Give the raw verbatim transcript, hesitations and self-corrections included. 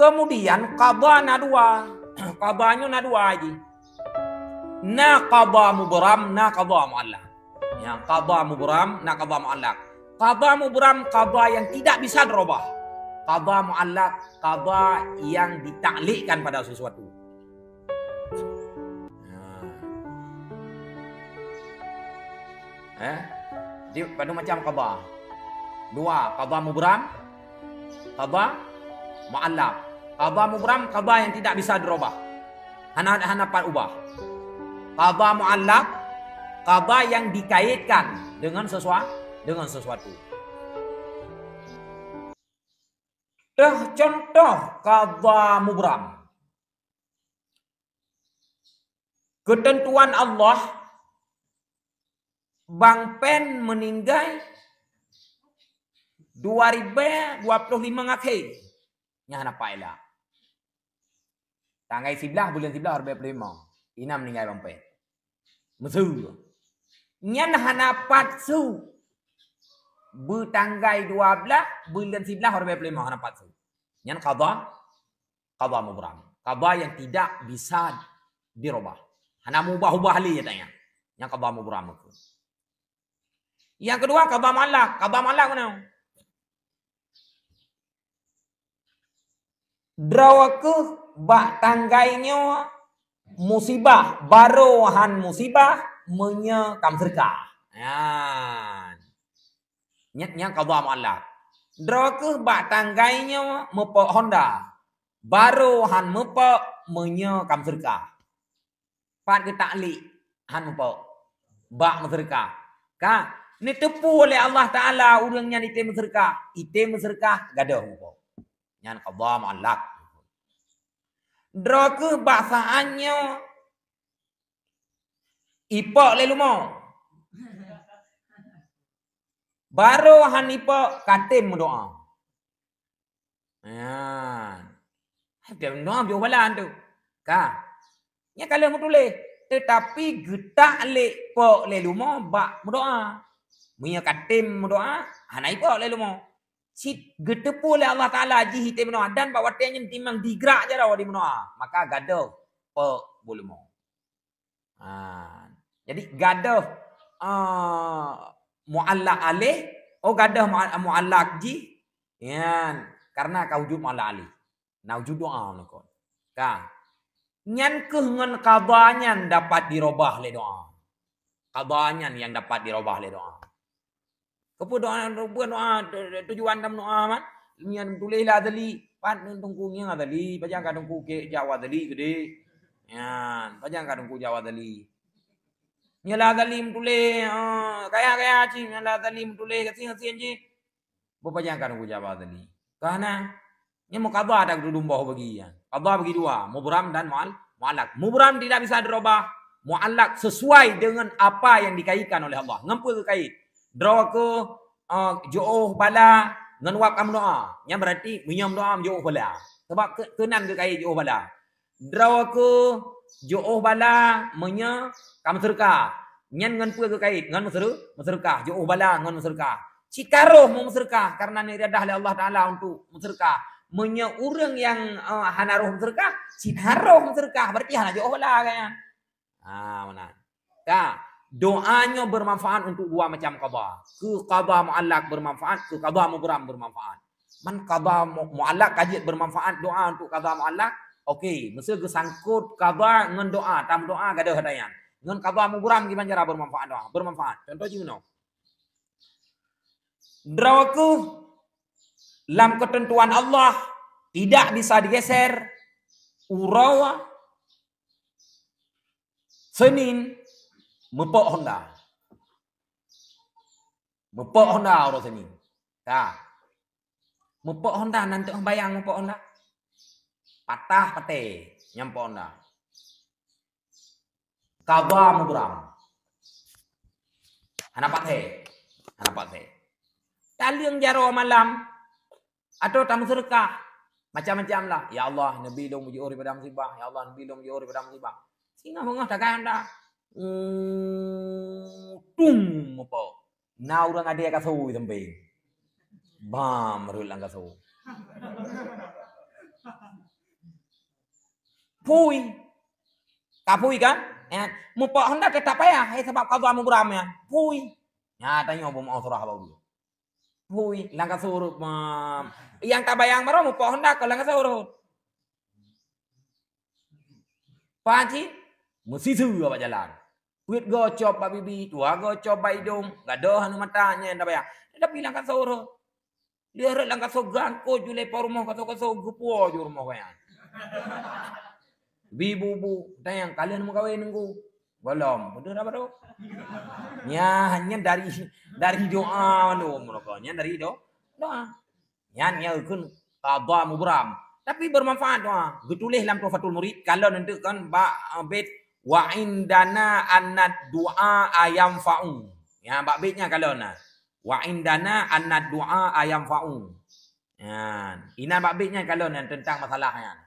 Kemudian qadha na dua. Qadha nyoe na dua jih. Na qadha mubram, na qadha muallaq. Ya, qadha mubram, na qadha muallaq. Qadha mubram, qadha yang tidak bisa dirubah. Qadha muallaq, qadha yang ditaklekkan pada sesuatu. Nah. Eh? Jadi, pada macam qadha. Dua, qadha mubram, qadha muallaq. Qadha mubram, qadha yang tidak bisa dirubah. Hana, hana pat ubah. Qadha muallaq, qadha yang dikaitkan dengan sesua-, dengan sesuatu. Teuh contoh qadha mubram. Keuteuntuan Allah, Bang Pen meuninggai dua ribèe dua ploh limong akhé. Nyan hana pat ilak. Tanggai siblaih buleuen siblaih dua ribèe dua ploh limong. Inan meuninggai Bang Pen. Meusu. Nyan hana pat su. Beutanggai dua blaih buleuen siblaih dua ribèe dua ploh limong hana pat su. Nyan qadha, qadha mubram. Qadha yang tidak bisa dirubah. Hana mubah-ubah lé, ya tanya. Nyan qadha mubram. Nyang keudua, qadha muallaq. Qadha muallaq meunan. Droe keuh bak tanggai nyoe musibah, barô han musibah meunyoe ka meuseudeukah. Nyan. Nyan, nyan qadha muallaq. Droe keuh bak tanggai nyoe meupok honda, barô han meupok meunyoe ka meuseudeukah. Pat geutaklek han meupok bak meuseudeukah. Ka, neuteupeue lé Allah Taala ureuëng nyan item meuseudeukah, item meuseudeukah gadôh meupok. Nyan qadha muallaq. Droe keuh bak saát nyoe ipok lé leumo. Barô han ipok katem meudoá. Nyan. Katem meudoá jôh bala tu. Ka. Nyan ka lheueh meutuléh, teutapi geutaklek pok lé leumo bak meudoá. Meunyoe katem meudoá, hana ipok lé leumo. Cit geuteupeue lé Allah Taala jih item meudoá dan bak watée nyan timang digrak jaroe di meudoá, maka gadôh pok buleumô. Ha. Jadi gadôh, ah, muallaq aleh, oh gadôh mua-, muallaq jih, nyan karena ka wujud muallaq aleh. Na wujud doá meunan kon. Ka. Nyan keuh ngon qadha nyan dapat dirubah lé doá. Qadha nyan nyang dapat dirubah lé doá. Keupeue doá, keupeue doá, tu-, tujuan dan doá man? Nyan tuléh la Azali, pat teungku nyan Azali, pajan ka teungku kek jak Azali keudeh. Nyan, pajan ka teungku jak Azali. Nyan la Azali meutuléh, ah, kaya-kaya cit, nyan la Azali meutuléh gasien-gasien cit. Beupajan ka teungku jak Azali. Ka na, Nyan meuqadha dak dudoe boh bagi nyan. Qadha bagi dua, mubram dan mu'al-, mu'allaq. Mubram tidak bisa dirubah, mu'allaq sesuai dengan apa yang dikaitkan oleh Allah. Ngon peue geukait? Droe keuh, eh, jiôh bala ngon wab ka meudoá. Nyan berarti meunyoe meudoá jiôh bala. Sebab keu-, keunan geukait jiôh bala. Droe keuh jiôh bala meunyoe ka meuseudeukah. Nyan ngon peue geukait? Ngon meuseude-, meuseudeukah. Jiôh bala ngon meuseudeukah. Cit ka roh meuseudeukah karena neuiradah lé Allah Taala untuk meuseudeukah. Meunyoe ureuëng nyang, eh, hana roh meuseudeukah, cit hana roh meuseudeukah, berarti hana jiôh bala kan. Ha, meunan. Ka, doa nyoe bermanfaat untuk dua macam qadha. Keu qadha mu'allaq bermanfaat, keu qadha mubram bermanfaat. Man qadha mu-, mu'allaq ka jeuet bermanfaat doa untuk qadha mu'allaq, oke, meuseu geusangkot qadha ngon doa, tam doa gadôh ata nyan. Ngon qadha mubram kiban cara bermanfaat doa, bermanfaat. Contoh jinoe. Droe keuh lam keuteuntuan Allah tidak bisa digeser, uroe Senin meupok honda. Meupok honda uroe Senin. Ka. Meupok honda nan teuh bayang meupok honda. Patah patéh nyang pok honda. Qadha mubram. Hana patéh. Hana patéh. Taleueng jaroe malam atau tameuseudeukah macam-macam lah. Ya Allah, neubi lôn jiôh daripada musibah. Ya Allah, neubi lôn jiôh daripada musibah. Singoh beungoh takai honda. Hmm, tung meupok. Na ureuëng adé kaso sampéng. Bam rhot lam kaso. Phui. Ka phui kan? Ya, mupok Honda teutap payah, hai sabab qadha mubram ya. Phui. Ya, tanyoe bu mau surah bau dulu. Phui, lam kasur rot, mam. Nyang tabayang baroe mupok Honda kon lam kasur rot. Paji, meusiseue bak jalan. Peuet go cop bak bibi, dua go cop bak idong, gadôh aneuk mata nyan tabayang. Tapi lam kasur rot. Dia rot lam kasur gangko julai po rumoh kasur-kasur geupuo ju rumoh kaya. Bi bu-bu, tanyong, "Kalon meukawen nunggu?" "Golom." Beudôh dah baru. Nyan, nyan dari, dari doa mandum mereka. Nyan dari do-, doa. Nyan, nyan kheun qadha mubram. Tapi bermanfaat doa. Geutuléh lam Tuhfatul Murid, kalon enteuk kan bak, eh, bait, "Wa indana annad du'a ayanfa'u." Ya, bak bait nyan kalon na. "Wa indana annad du'a ayanfa'u." Nyan. Inan bak bait nyan kalon nyan tentang masalah nyan.